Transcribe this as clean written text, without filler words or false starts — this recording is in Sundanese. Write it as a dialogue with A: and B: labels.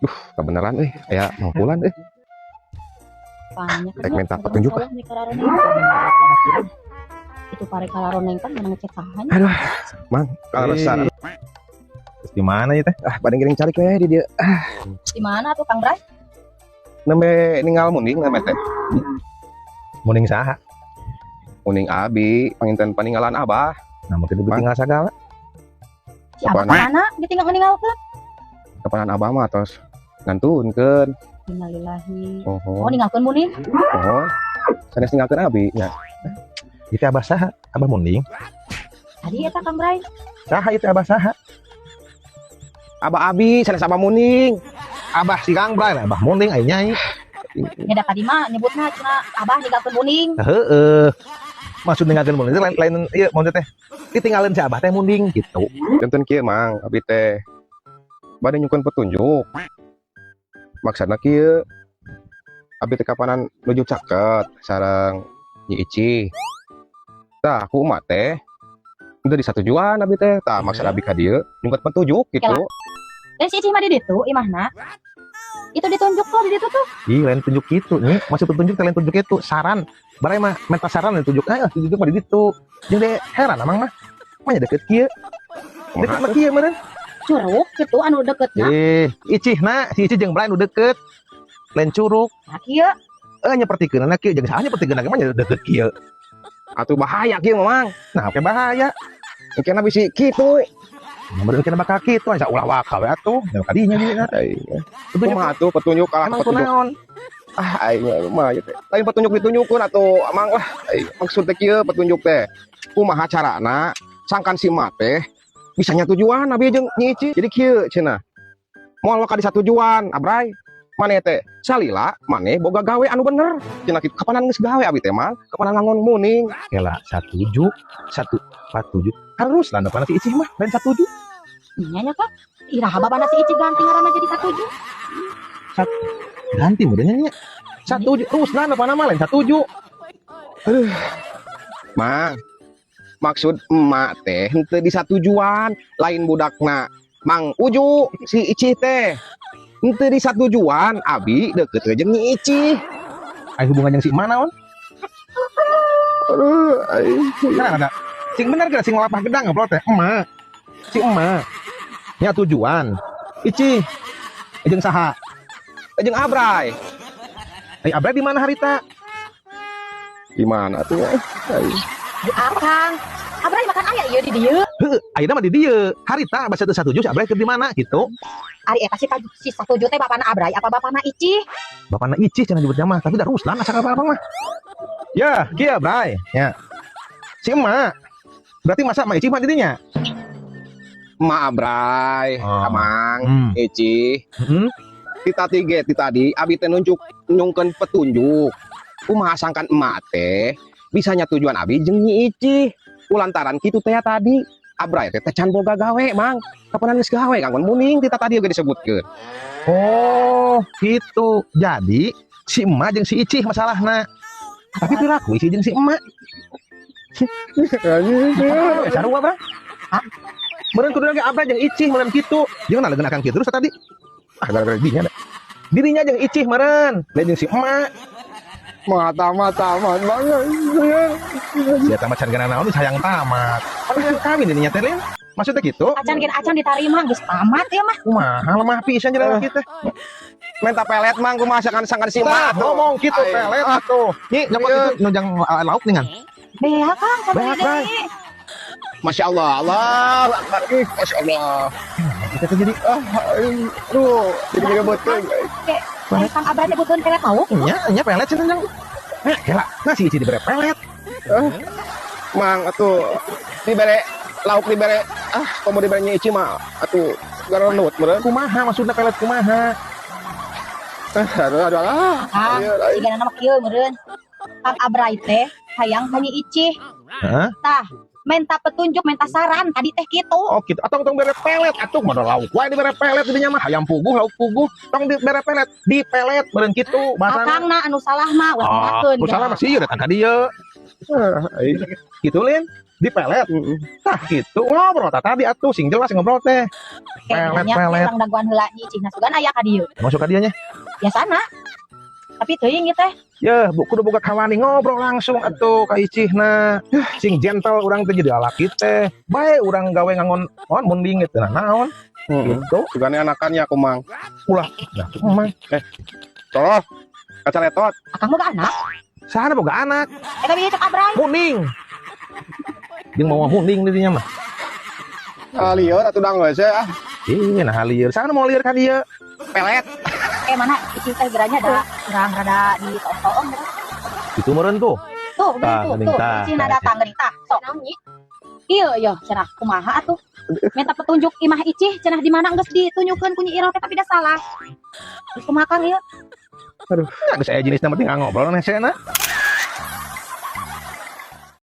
A: Duh, kebenaran euy, aya mangkulan euy.
B: Banyak.
A: Rek minta petunjuk ah.
B: Itu pare kalaroneng kan mana ngecek saha nya.
A: Aduh, Mang, kaleresan.
C: Terus di mana ya teh?
A: Ah, bade ngiring calik we di dieu.
B: Di mana tuh, Kang Bray?
A: Nembe ninggal munding namanya teh.
C: Munding saha?
A: Munding abi, panginten paninggalan abah.
C: Nah, mungkin ditinggal sagala.
B: Si abah
A: Apaan?
B: mana? Ditinggal ninggalkeun.
A: Kapanan abah mah tos ngantunkeun.
B: Innalillahi.
A: Oh,
B: Oh, ninggalkeun munding.
A: oh. Sanes ninggalkeun abi nya.
C: Itu abah saha? Abah munding.
B: Tadi eta, Kang Bray.
C: Saha itu, abah saha?
A: Abah abi, sanes abah munding.
C: Abah si Kang Bray, abah munding ai nyai.
B: Ya da tadi mah nyebutna cenah abah ninggalkeun munding.
C: Heeh. Maksud ninggalkeun munding itu lain lain ieu maksud teh. Ditinggalin si abah teh munding gitu.
A: Janten kieu, Mang, abi teh bade nyungkeun petunjuk. Maksudna kieu. Abi teh kapanan nuju caket sareng Nyi Ici. Tah, ku emak teh udah disatujuan abi teh. Tah, maksud abi ka dieu nyungkeun petunjuk gitu.
B: Dan si Ici mah di ditu imahna. Itu ditunjuk tuh di ditu tuh.
C: Ih, lain tunjuk gitu nih. Maksud petunjuk teh lain tunjuk itu, saran. Barai mah minta saran lain tunjuk. Eh, tunjuk mah di ditu. Jeung deh heran amang mah. Mah nya deket kieu. Deket mah kieu meureun.
B: Curug gitu anu deketna.
C: Eh, Icih na, si Icih jeung Bray nu deket. Lain curug.
B: Nah, kieu.
C: Eh, nyepertikeun kieu jeung saha nyepertikeun mah nya deket kieu.
A: Atuh bahaya kieu, Mang.
C: Nah, oke bahaya.
A: Engkena bisi kitu.
C: Nomor kena bakal kitu asa ulah waka we atuh. Ya kadinya jadi.
A: Aing.
C: Petunjuk
A: Kumaha atuh petunjuk kalah
C: emang
A: petunjuk.
C: kunaon?
A: Ah, aing mah ieu teh. Lain petunjuk ditunjukkeun atuh, Amang lah. Aing maksud teh kieu petunjuk teh. Kumaha carana sangkan si emak teh bisa nyatujuan abi jeung Nyi Ici. Jadi kieu cenah. Moal waka disatujuan, Abray. Maneh teh salila maneh boga gawe anu bener. Cenah kitu kapanan geus gawe abi teh, Mang. Kapanan ngangon muning.
C: Kela satuju satu empat tujuh harus lah depan si Icih mah lain satuju.
B: Nya nya, Kak. Iraha babana si Ici ganti ngaranna jadi satuju?
C: Ganti mudanya nya satuju terus lah depan nama lain satuju.
A: Mang, maksud emak teh henteu disatujuan, lain budakna Mang Uju si Ici teh. Henteu disatujuan, abi deket jeung Nyi Ici.
C: Ai hubungan yang si mana naon?
A: Aduh, aing.
C: Nah, ada sing bener gak sing ngelapah gedang ngobrol teh emak si emak nya tujuan Ici jeung saha?
A: Jeung Abray.
C: Ai Abray di mana harita?
A: Di mana tuh? Aing.
B: Di akang. Abray makan aya ieu di dieu.
C: Heuh, ayeuna mah di dieu harita bahasa teu satuju si Abray keur di mana gitu.
B: Ari eta si satuju teh bapana Abray apa bapana Ici?
C: Bapana Ici cenah nyebutnya mah, tapi dah Ruslan asa apa apa mah ya kieu, Bray, ya si emak berarti masa emak Ici mah didinya.
A: Emak Abray,
C: Oh.
A: Amang, Ici. Ti tadi ge ti tadi abi teh nunjuk nyungkeun petunjuk. Kumaha sangkan emak teh bisa nyatujuan abi jeung Nyi Ici. Kulantaran kitu teh tadi. Abray teh teh can boga gawe, Mang. Kapanan geus gawe kanggon muning ti tadi oge disebutkeun.
C: Oh, gitu. Jadi si emak jeung si Icih masalahna. Tapi piraku Icih jeung si emak. Eh, sarua, Bang.
B: Hah?
C: Meureun kudu ge Abray jeung Icih meureun kitu. Jeung nah akang kitu terus tadi. Ah, gara-gara dinya da. Dirinya jeung Icih meureun, lain jeung si emak.
A: Mata mata tamat banget.
C: Sia tamat can gana naon sayang tamat. Pan hayang kawin dirinya teh, Lin. Maksudnya gitu?
B: Acan gen acan ditarima geus tamat ya mah.
C: Kumaha lemah pisan jadi laki teh.
A: Minta pelet, Mang, kumaha sangkan sangkan si
C: Tah,
A: emak.
C: ngomong gitu
A: Aing.
C: Pelet atuh. Nyi, nyokot
A: Iya.
C: itu nujang lauk nih kan.
B: Beak, Kang,
C: Beak,
B: sabari
C: Bang.
B: deui.
A: Masya Allah, Allah Akbar. Ih, Masya Allah.
C: Kita tuh jadi
A: Ah, aduh, jadi ngebeutkeun.
B: Kayak Kang Abah teh butuhin pelet lauk.
C: Nya nya pelet cenah jang. Eh, gila. Nah, si Ici dibere pelet.
A: Mang, atuh dibere lauk dibere ah, komo dibere Nyi Ici mah atuh garanut meureun.
C: Kumaha maksudna pelet kumaha?
A: Ah, aduh, aduh, ah.
B: Ah,
A: Ayo, ayo.
B: sigana nama kieu meureun. Kang Abrai teh hayang ka Nyi Ici.
C: Heeh.
B: Tah, minta petunjuk, minta saran tadi teh kitu.
C: Oh gitu. Atau tong bere pelet atuh modal lauk wae dibere pelet dinya mah hayam puguh lauk puguh. Tong dibere pelet, dipelet meureun kitu bahasana.
B: Akangna anu salah mah ulah
C: Ah,
B: bejakeun.
C: nu salah mah sih datang ka dieu.
A: Ah, ayo.
C: Gitu, Lin. Dipelet. Tah gitu ngobrol tah tadi atuh sing jelas ngobrol teh. Pelet,
B: Kayaknya
C: pelet.
B: urang dagoan heula Nyi Icih na sugan aya ka dieu.
C: Masuk ka dieu nya.
B: Biasana. Tapi teuing ieu teh.
C: Yeuh, bu kudu boga kawani ngobrol langsung atuh ka Icihna. Sing gentle urang teh jadi lalaki teh. Bae urang gawe ngangon on munding gitu nah naon gitu.
A: Sugane anakannya aku, Mang.
C: Ulah. Nah, emang
A: Coloh. Kaca letot.
B: Akang boga anak.
C: Sana boga anak
B: Eta bieu cek abrai.
C: munding. Jeung mau munding di dinya mah.
A: Ah, lieur atuh dang we ah.
C: Ih, nah lieur. Sana mau lieur ka dieu.
A: Pelet.
B: Eh, mana Icih teh geranya da urang rada di toong-toong gitu.
C: Itu meureun tuh.
B: Tuh, geuning
C: Tah,
B: tuh,
C: geuning,
B: tuh.
C: tah,
B: Icih na
C: tah,
B: datang geuning tah. Sok. Iya, iya, cenah kumaha atuh. Minta petunjuk imah Icih cenah di mana geus ditunjukkeun ku Nyi Iroh teh tapi dah salah. Terus kumaha, Kang, ieu?
C: Ya geus aya jenisna mah tinggal ngobrol nih cenah.